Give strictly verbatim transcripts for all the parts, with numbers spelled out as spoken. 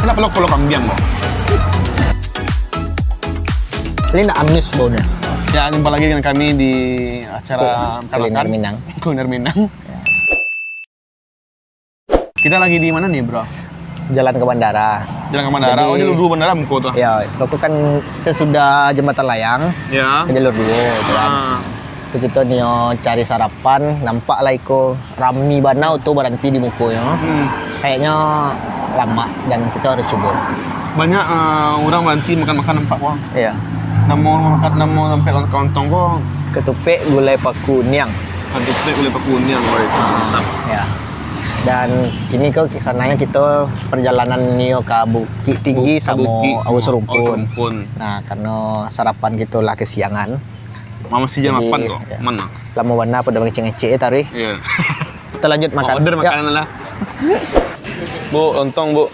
Nak pelok-pelok kambiang kau. Ini nak amis baunya. Ya, jumpa lagi dengan kami di acara Kul-, kuliner makan-makan. Minang. Kuliner Minang. Ya. Kita lagi di mana nih, Bro? Jalan ke bandara. Jalan ke bandara. Jadi, oh, jalur duo bandara muko tu. Ya, aku kan sesudah Jembatan Layang, ya, ke jalur duo tu kan. Ah. Tu kito nio cari sarapan, nampak lah iko rami bana tu baranti di mukonyo. Hmm. Kayaknya lamak dan kito harus cubo. Banyak, eh, urang baranti makan-makan nampak, Bang. Iya. Namo makan, namo sampai lontong, Bang? Ketupat gulai paku niang. Ketupat gulai paku niang, guys. Ah, mantap. Ya. Dan kini ko sanangnyo kito perjalanan nio ka Bukittinggi ka samo Bukit Aua Serumpun. Aua Serumpun. Nah, karena sarapan kito lah kesiangan. Masih jam lapan kok. Jadi, ya. Mana? Lamo bana pado mangecek-ngecek, eh, taruih. Iya. Kita lanjut makan. Order makanan lah. Bu, lontong, Bu.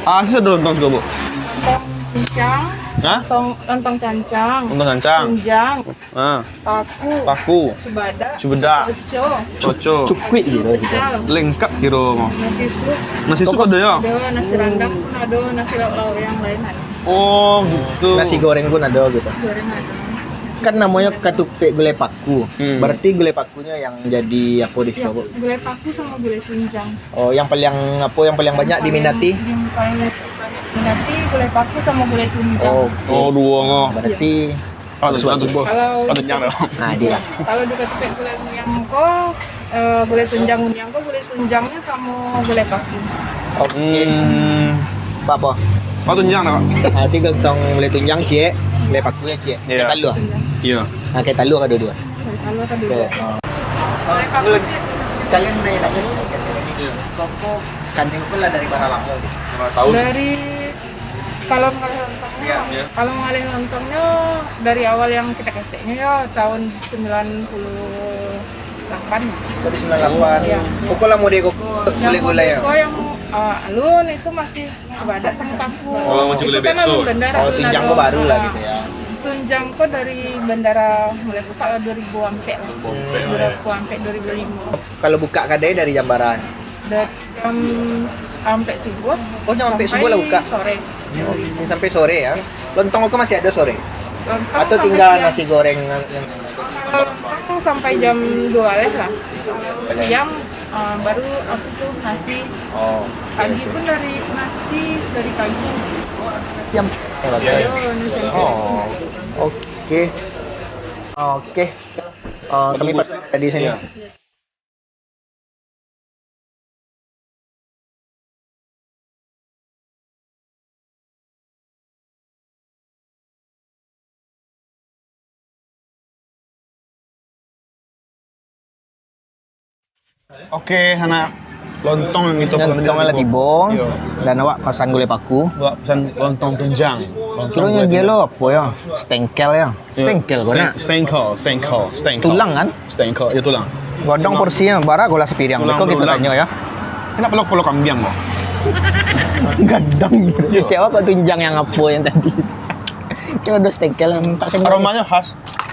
Ah, sih ada lontong juga, Bu. Lontong cancang. Hah? Lontong, lontong cancang. Lontong cancang. Tunjang. Ah. Paku. Paku. Cubadak. Cubadak. Oco. Oco. Cukuik sih, kalau gitu. Pecel. Lengkap kiro mah. Nasi sup. Nasi sup ada ya? Ada, nasi randang pun ada, nasi lauk-lauk yang lain ada. Oh, gitu. Nasi goreng pun ada gitu. Nasi goreng ada. Kan namanya ketupat gulai paku. Hmm. Berarti gulai pakunyo yang jadi apa di siko, Bu? Gulai paku sama gulai tunjang. Oh, yang paling apa, yang paling banyak diminati? Yang paling banyak diminati gulai paku sama gulai tunjang. Oke. Oh, duo ko. Berarti, ah, tu, tu, tu. Kalau, ah, tunjang tu. Nah, dia. Kalau di ketupat gulai tunjang ko, eh, gulai tunjang tunjang ko, gulai tunjangnyo samo gulai paku. Oke. Hmm. Apa? Apa tunjang tu, Pak? Ah, tigo tong gulai tunjang, ciek. Gulai paku ya, ciek. Iya. Kayak talua. Iya. Ah, kayak talua ka duo-duo? Kayak talua ka duo-duo. Oke, ah. Kalian main apa sih? Iya. Koko, kandang pun lah dari bara lamo? Bara tahun? Dari, kalau ngalih lontongnyo, iya, kalau ngalih lontongnyo dari awal yang ketek-keteknyo ya, tahun sembilan puluh delapan. Dari sembilan puluh delapan. Iya. Koko lah mode koko. Yang gulai-gulai mode ya? Koko yang, ah, alun itu masih Cubadak samo paku. Oh, masih gulai bakso. Itu kan alun bandar. Oh, tunjang ko baru lah gitu ya. Tunjang ko dari bandara mulai buka lah dua ribu ampek lah. Dua ribu ampek, dua ribu limo. Kalau buka kadai dari jam bara? Dari jam ampek subuh. Oh, jam ampek subuh lah buka? Sampai sore. Oh, sampai sore ya. Lontong ko masih ada sore? Lontong sampai siang. Atau tinggal nasi goreng yang Kalau lontong sampai jam dua lah. Siang, ah, baru apa tu, nasi. Oh. Pagi pun dari nasi, dari pagi. Siang. Yo, nasi. Oh, oke. Oke. Ah, kami pas di sini. Iya. Oke, anak lontong yang itu. Lontong lah tibo. Iya. Dan awak pasan gulai paku. Awak pasan lontong tunjang. Lontong. Kironyo gulai dia tunjang lo apo ya? Stengkel ya? Iya. Stengkel ko nak? Stengkel, stengkel, stengkel. Tulang kan? Stengkel, ya tulang. Gadang porsinyo, bara golah sapiriang. Tulang. Beko kito tanyo ya. Enak palo kepalo kambiang ko. Gadang. Iya. Cek awak kok tunjang yang apo yang tadi? Kiro ado stengkel yang tak sengaja. Aromanyo khas.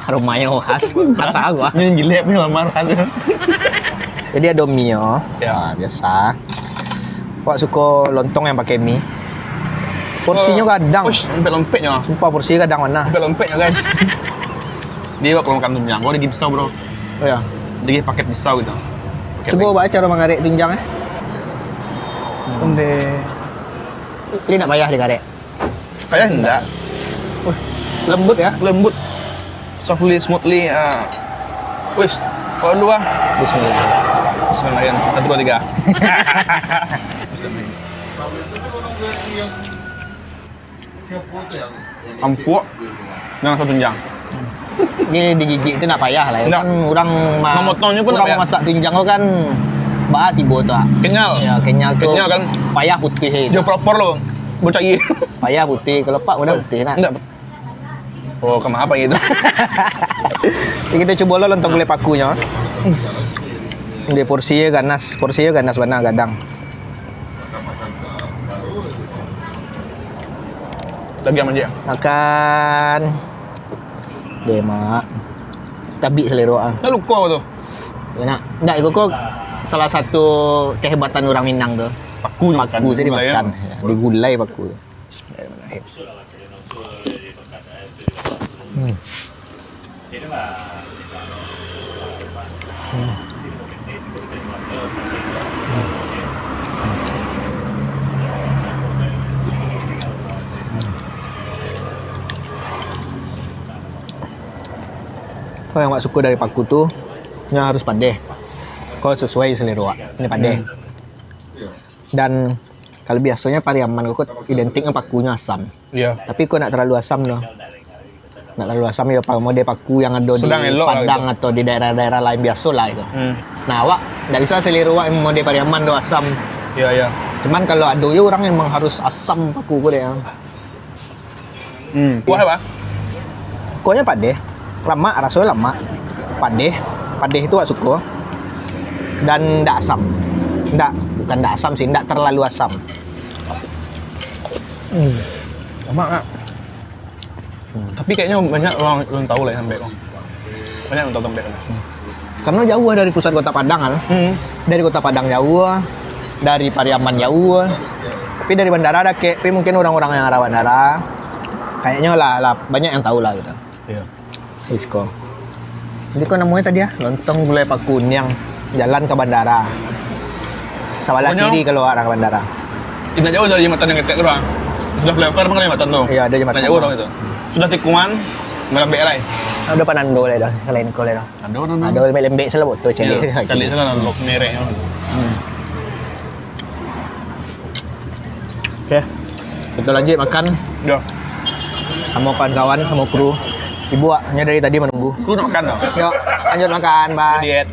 Aromanyo khas. Rasa awak. Ini jelek punya aroma khas. Jadi ado mie, oh. Ya. Ah, biasa. Awak suko lontong yang pakai mie? Porsinyo gadang. Uish, lompek-lompeknyo. Sumpah, porsinyo gadang bana. Lompek-lompeknyo, guys. Dia awak kalau makan tunjang, awak daging pisau, bro. Oh ya. Daging paket pisau gitu. Paket. Cubo lagi. Cubo caro mangarek tunjang, eh. Onde. Ini ndak payah digarek. Payah ndak? Wih, lembut ya? Lembut. Softly, smoothly, ah. Wis, kalau dulu ah. Bismillah. Bismillahirrahmanirrahim. Satu, dua, tiga. Ampuak. Jangan satu tunjang. Ini digigit tu ndak payah lah ya. Ndak. Kan urang ma-, urang masak tunjang tu kan baa tibo tu, ah. Kenyal. Ya, kenyal tu. Kenyal kan? Payah putuih. Dia proper lo. Bocah iya. Payah putuih, kalau pak udah putuih nak. Ndak. Oh, kenapa gitu? Jadi kita cubo lo lontong gulai pakunyo. Dia porsinyo ganas, porsinyo ganas bana gadang. Lagi aman je. Makan. Deh, Mak. Tabik selero ah. Nak luko tu. Enak. Ndak, iko ko salah satu kehebatan urang Minang tu. Paku nyo makan. Paku sajo digulai, dimakan. Yo, digulai paku. Bismillahirrahmanirrahim. Hmm. Hmm. Ko nan wak suko dari paku tu, nyo harus padeh. Ko sasuai salero wak, nyo padeh. Hmm. Dan kalau biasonyo Pariaman ko, ko identik dengan pakunyo asam. Iyo. Tapi ko ndak talalu asam doh. Ndak talalu asam, yo, pa-, model paku yang ado di Padang atau di daerah-daerah lain biaso lah itu. Hmm. Nah, awak ndak bisa salero awak model Pariaman tu asam. Iyo, iyo. Cuman kalau ado yo urang memang harus asam paku ko deh. Hmm. Kuah apa? Kuahnyo padeh, lamak, rasonyo lamak, padeh, padeh tu awak suko, dan ndak asam, ndak, bukan ndak asam sih, ndak terlalu asam. Hmm. Lamak, Kak. Hmm. Tapi kayaknya banyak orang belum tahu lah yang Ambek, Bang. Banyak yang tahu Ambek. Hmm. Karena jauh dari pusat kota Padang kan. Hmm. Dari kota Padang jauh, dari Pariaman jauh. Tapi dari bandara dakek, tapi mungkin orang-orang yang arah bandara, kayaknya lah, lah banyak yang tahu lah gitu. Iya. Sisko. Jadi ko namonyo tadi ah, lontong gulai paku niang, jalan ka bandara. Sabalah kiri kalau arah ka bandara. Indak jauh dari jambatan yang ketek tu, Bang. Sudah flyover kan jambatan tu. Iya, ada jambatan. Indak jauh tu. Sudah tikungan, malambek lai. Ada panando lai tu, selain ko lai tu. Ada panando. Ada lembek-lembek salah foto cari. Iya, cari salah lok mereknya. Hmm. Oke. Kita lanjut makan. Yo. Sama kawan-kawan, sama kru. Ibu awak nyo dari tadi menunggu. Kru nak makan dah. Yo, lanjut makan, bye. Diet.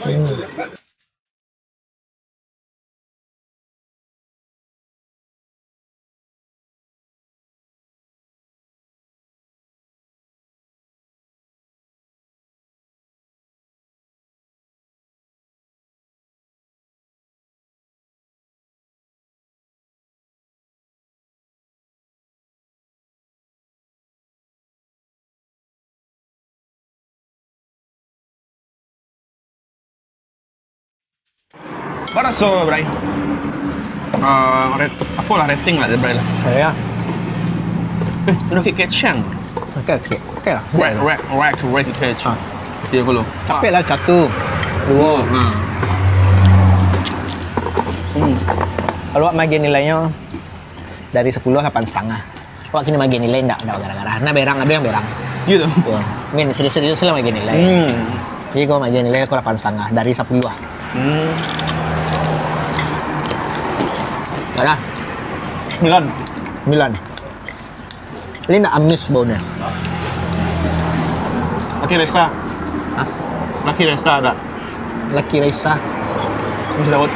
Hmm. Baraso, Bray? Ah, rat-, apolah rating lah, Bray lah. Saya. Eh, udah kayak keceng. Oke, oke. Oke lah. Right, right, right, right, keceng. Ah. Tiga puluh. Capek lah, satu, dua. Hmm. Hmm. Kalau awak maagiah nilainyo dari sepuluh, lapan setengah. Awak kini maagiah nilai ndak, ndak garah-garah. Nah, berang, ado yang berang. Gitu. Yo, min, serius-serius lah maagiah nilai. Hmm. Jadi, ko maagiah nilai ko lapan setengah dari sepuluh lah. Hmm. Berapa? Sembilan. Sembilan. Ini ndak amis baunyo. Oke, Resa. Hah? Laki Resa ada. Laki Resa. Ini sudah, Bud.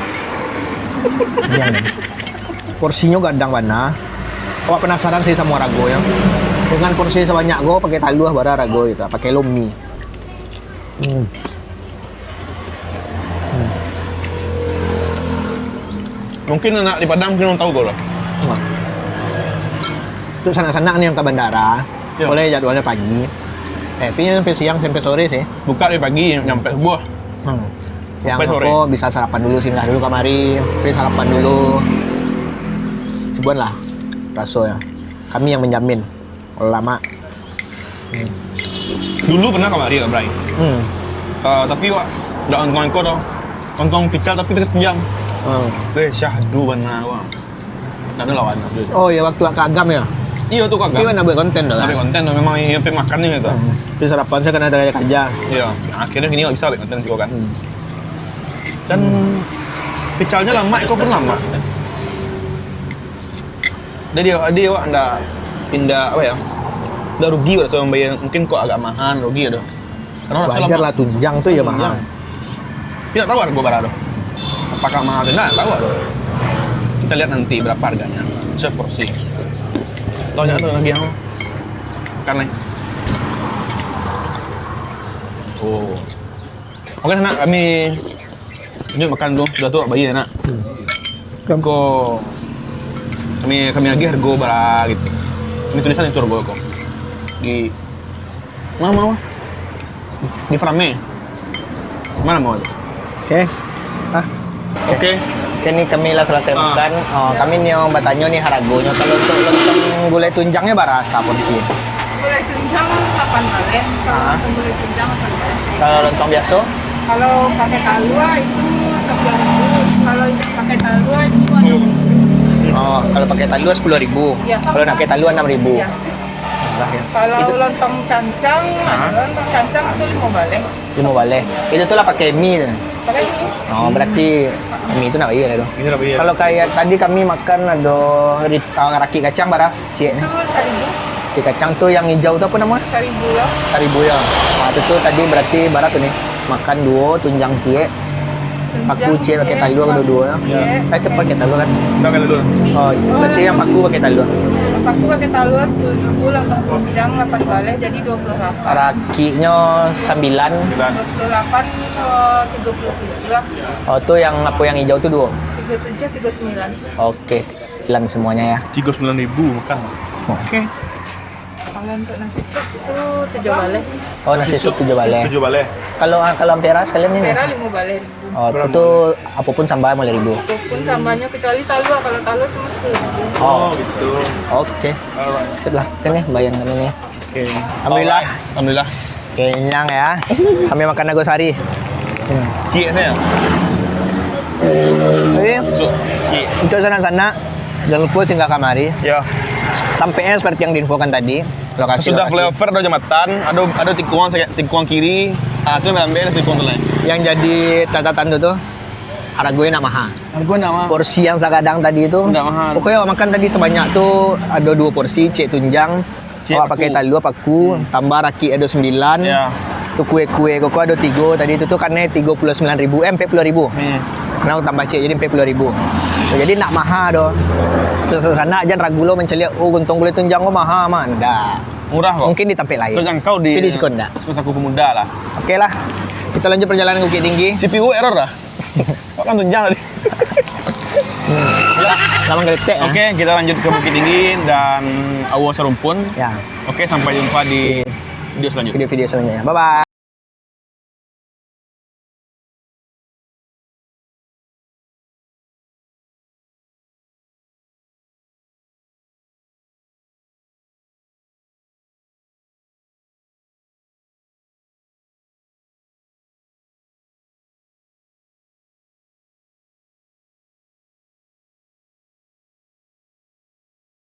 Iya, nih. Porsinyo gadang bana. Awak penasaran sih samo ragonyo. Dengan porsi sabanyak ko, pakai taluah bara rago gitu, pakai lomi. Hmm. Hmm. Mungkin anak di Padang mungkin tahu ko lah. Nah. Untuk sanak-sanak ni yang ka bandara, Yo. Boleh jadwalnya pagi. Eh, tapi sampai siang, sampai sore sih. Buka dari pagi, nyampe subuh. Hmm. Yang sampai sore. Ko bisa sarapan dulu, singgah dulu kamari, tapi sarapan dulu. Cuboan lah, raso ya. Kami yang menjamin. Kalau lama. Hmm. Dulu pernah kamari, Bray. Hmm. Eh, tapi wak, ndak nonton iko doh. Nonton pical tapi kecil. Hmm. Eh, syahdu bana, wak. Ndak ado lawan. Oh, iya, waktu ka Agam ya? Iya, tu ka Agam. Tapi nak buat konten tu, kan? Buat konten tu, memang iyo pai makan ni gitu. Hmm. Tapi sarapan saya kena ada kaja. Iya, akhirnya kini awak bisa buat konten juga kan. Hmm. Dan picalnya lama, iko pun lama. Jadi, jadi awak ndak, indak, apa ya, ndak rugi awak rasa mambayar. Mungkin kok agak mahal, rugi ado. Karena rasa wajar lama. Lah, tunjang tu ya mahal. Tunjang. Tapi ndak tahu harga bara tu. Apakah mahal tu? Ndak tahu tu. Kita lihat nanti berapa harganya. Seporsi. Tahu ndak tu lagi yang makan ni. Oh. Oke, nak kami lanjut makan tu. Sudah tu, bayar, nak. Hmm. Ko, kami, kami agiah harga bara gitu. Kami tulisan itu harga ko. Di, mana mau? Di Frame. Mana mau tu? Oke. Ah. Oke. Kini kami lah salasai makan. Oh, kami ni yang batanyo ni haragonyo. Kalau untuk lontong gulai tunjangnyo bara sa porsi? Gulai tunjang lapan baleh. Kalau lontong gulai tunjang lapan baleh. Kalau lontong biaso? Kalau pakai talua itu sepuluh ribu. Kalau pakai talua itu enam ribu. Oh, kalau pakai talua sepuluh ribu. Kalau nak pakai talua enam ribu. Kalau lontong cancang, lontong cancang itu lima baleh. Lima baleh. Itu tu lah pakai mi tu. Pakai mi. Oh, berarti mi tu nak bayar lah tu. Kalau kayak tadi kami makan ado ri-, ah, rakik kacang bara sa ciek ni. Itu saribu. Rakik kacang tu yang hijau tu apa nama? Saribu lah. Saribu ya. Ah, tu, tu tadi berarti bara tu ni. Makan duo tunjang ciek. Paku ciek pakai talua duo-duo ya. Eh, tu pakai talua kan? Pakai talua. Oh, berarti yang paku pakai talua. Paku pakai talua sepuluh ribu, lontong tunjang lapan baleh, jadi dua puluh lapan. Rakiknyo sambilan. Dua puluh lapan, eh, tiga puluh tujuh lah. Oh, tu yang apa yang hijau tu duo? Tiga tujuh, tiga sembilan. Oke, tiga sembilan semuanya ya. Tiga sembilan ribu makan. Oke. Kalau untuk nasi sup itu tujuh baleh. Oh, nasi sup tujuh baleh. Tujuh baleh. Kalau, ah, kalau ampera sekalian ni? Ampera lima baleh. Oh, itu apapun sambal lima baleh ribu. Apapun sambalnyo kecuali talua. Kalau talua cuma sepuluh ribu. Oh, gitu. Oke. Alright. Sip lah. Oke nih, bayar kami nih. Oke. Alhamdulillah. Alright. Alhamdulillah. Kenyang ya. Sambil makan nago sari. Ciek saja. Jadi, untuk sanak-sanak, jangan lupa singgah kamari. Ya. Tampaknya seperti yang diinfokan tadi. Lokasi, sudah lokasi. Flyover ada jambatan, ada, ada tikungan, tikungan kiri. Ah, tu ambil tikungan tu lah. Yang jadi catatan tu tu, harganya nak mahal. Harga nak mahal. Porsi yang sagadang tadi tu, nak mahal. Pokoknya awak makan tadi sebanyak tu ada dua porsi, ciek tunjang. Ciek awak pakai paku. Talua paku, hmm, tambah rakik ada sembilan. Ya. Tu kue-kue koko ada tiga tadi tu, tu kan tiga puluh sembilan ribu, eh, empat puluh ribu. Hmm. Nah, tambah ciek jadi empat puluh ribu. Jadi nak mahal doh. Terus sanak jan ragu lo mancaliak, "Oh, lontong gulai tunjang ko mahal mah." Ndak. Murah kok. Mungkin di tampek lain. Terjangkau di, tapi diskon ndak? Saku-saku pemuda lah. Oke lah. Kita lanjut perjalanan ke Bukittinggi. C P U error lah. Kok kan tunjang tadi? Hmm. Lah, lawan geletek, ah. Oke, kita lanjut ke Bukittinggi dan Aua Sarumpun. Ya. Oke, sampai jumpa di video selanjutnya. Video-video selanjutnya. Bye-bye.